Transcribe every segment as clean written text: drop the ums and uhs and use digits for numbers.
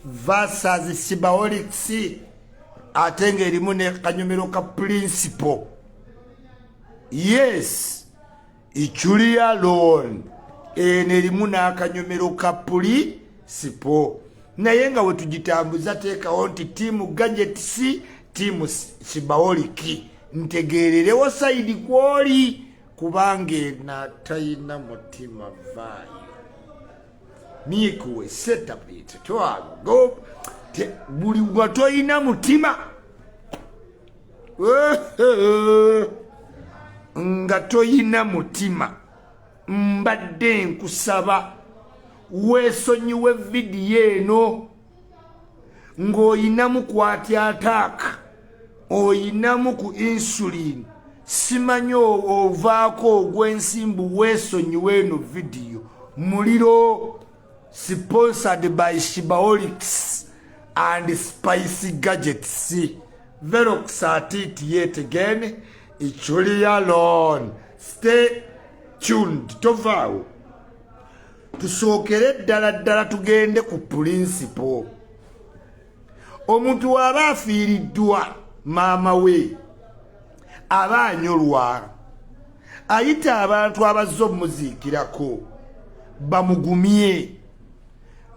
Versus Sibaolics, ate ng'erimu ne kanyomero ka principal. Yes, Ichuli alone eno erimu n'akanyomero ka principal, naye nga wetugitambuza teekawo nti team Gadgets, team Sibaolic, ntegeererewo side kwoli, kubanga ena tayina mutima. Vaayo nikuwe setup twago buli gwa toyina mutima, nga toyina mutima. Mbadde nkusaba weesonyiwe vidiyo eno ng'oyinamu ku heart attack, oyinamu ku insulin, simanyi ovaako ogw'ensimbu. Weesonyiwe eno vidiyo. Muliro sponsored by Shibaolics and Spicy Gadgets. Verox at it yet again. Ichuli alone. Stay tuned, tovaawo. Tusookere ddala ddala tugende ku principle. Omuntu waaba afiiriddwa maama we, aba anyolwa, ayita abantu abazze omuziikirako bamugumye.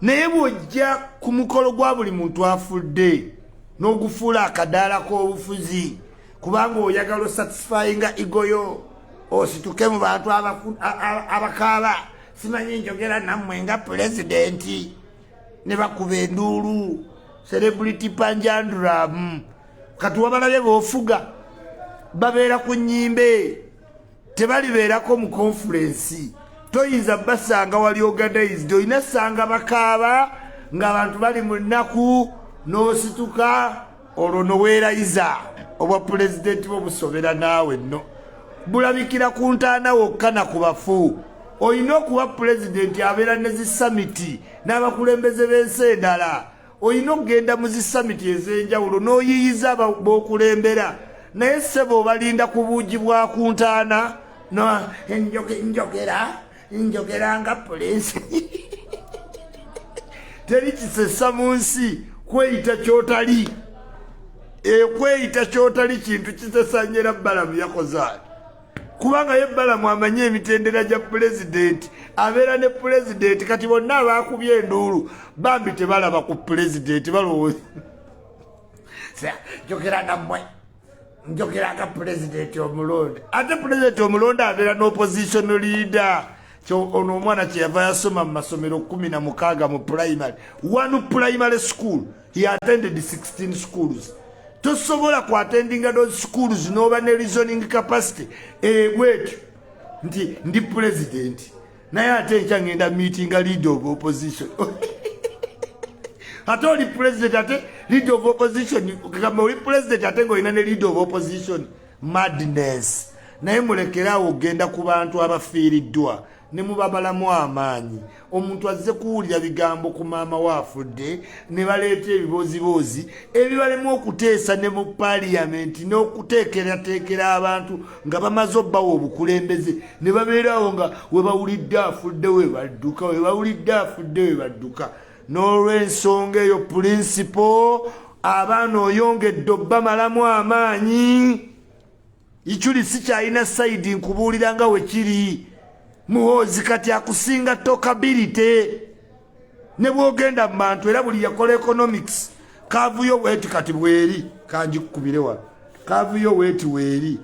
Naye bw'ojja ku mukolo gwa buli muntu afudde n'ogufuula akadaala k'obufuzi, kubanga oyagala osatisfyinga ego yo, osituke mu bantu abakaaba, simanyi njogera nammwe nga pulezidenti, ne bakuba enduulu, celebrity panjandrum. Kati wabalabye b'ofuga babeera ku nnyimbe, tebalibeerako mu conference. Toyinza basanga wali organized, olina sanga bakaaba ng'abantu bali mu nnaku, n'osituka olwo noweerayiza obwa pulezidenti bwo busobera naawe nno bulabikira ku ntaana wokka na ku bafu. Olina okuba pulezidenti abeera ne zi summit n'abakulembeze b'ensi endala. Olina okugenda mu zi summit ez'enjawulo n'oyiyiza b'okulembera. Naye ssebo, obalinda ku buugi bwa ku ntaana, njogera njogera nga pulensi. Teri kisesa mu nsi kweyita kyotali. Ekweyita kyotali kintu kisesa nnyo. Era Balamu yakoze ati, kubanga ye Balamu amanyi emitendera gya pulezidenti, abeera ne pulezidenti. Kati bonna abakubye enduulu bambi tebalaba ku pulezidenti, balowooza njogera nammwe, njogera nga pulezidenti omulonde. Ate pulezidenti omulonde abeera n'opposition leader. Ono omwana kyeyava yasoma mu masomero 16 mu primary one, primary school. He attended 16 schools. Tosobola kuattendinga those schools n'oba ne reasoning capacity ebwetyo nti ndi president, naye ate enkya ngenda meetinga leader of opposition. Ate oli president, ate leader of opposition. Kagamba oli president ate ngaolina ne leader of opposition. Madness. Naye mulekeraawo okgenda ku bantu abafiiriddwa ne mubabalamu amaanyi. Omuntu azze kuwulira bigambo ku maama we afudde, ne baleeta ebiboziboozi ebibalemu okuteesa ne mu paliyamenti n'okuteekerateekera abantu nga bamaze obbawa obukulembeze, ne babeerawo nga we bawulidde afudde we badduka, we bawulidde afudde we badduka. N'olw'ensonga eyo, principal, abaana oyongedde obbamalamu amaanyi. Ichuli sikyalina side, nkubuulira nga wekiri. Muhoozi kati akusinga talkability ne bwogenda mu bantu. Era buli yakola economics, curve yo bweti kati bweri, kanjikukubire wano. Curve yo bweti weeri,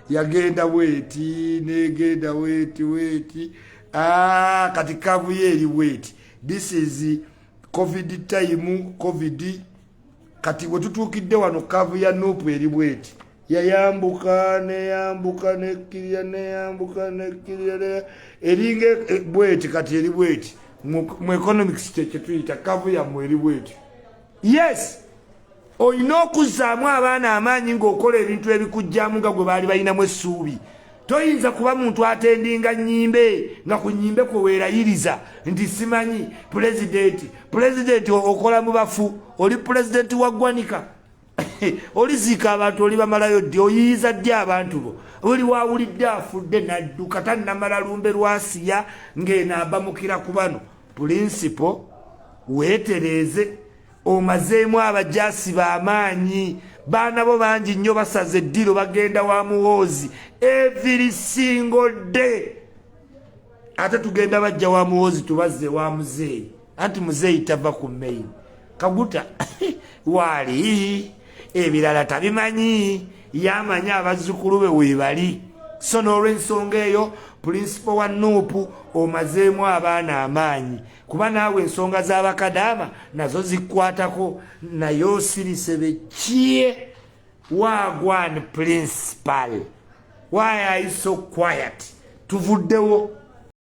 yagenda bweti, negenda bweti bweti. Ah, kati curve yo eri bweti. This is COVID time, COVID. Kati bwe tutuukidde wano, curve ya NUP eri bweti, yayambuka neyambuka nekkirira, neyambuka nekkirira, eringa bweti. Kati eri bweti. Mu economics kyetuyita curve yammwe eri bweti. Yes, olina okuzzaamu abaana amaanyi ng'okola ebintu ebikugjamu nga gwe baali balinamu essuubi. Toyinza kuba muntu atendinga nyimbe, nga ku nyimbe kwe weerayiriza nti simanyi pulezidenti. Pulezidenti okola mu bafu, oli pulezidenti wa ggwanika, oliziika abantu, oli bamalayo ddi? Oyiyiza ddi abantu bo? Oli wawulidde afudde nadduka, tannamala lumbe lwasiya ng'eno abamukira ku bano. Principal, Weetereeze, omazeemu abajaasi b'amaanyi. Baana bo bangi nnyo basaze eddiiro, bagenda wa Muhoozi every single day. Ate tugenda bajja wa Muhoozi, tubazze wa muzeeyi, anti muzeeyi tava ku main. Kaguta waali, ebirala tabimanyi, yamanyi abazzukulu be weebali. So n'olwensonga eyo, principal wa NUP, omazeemu abaana amaanyi, kuba naawe ensonga z'abakadaama nazo zikkwatako. Naye osirise bekie. Wagwan principal, why are you so quiet? Tuvuddewo.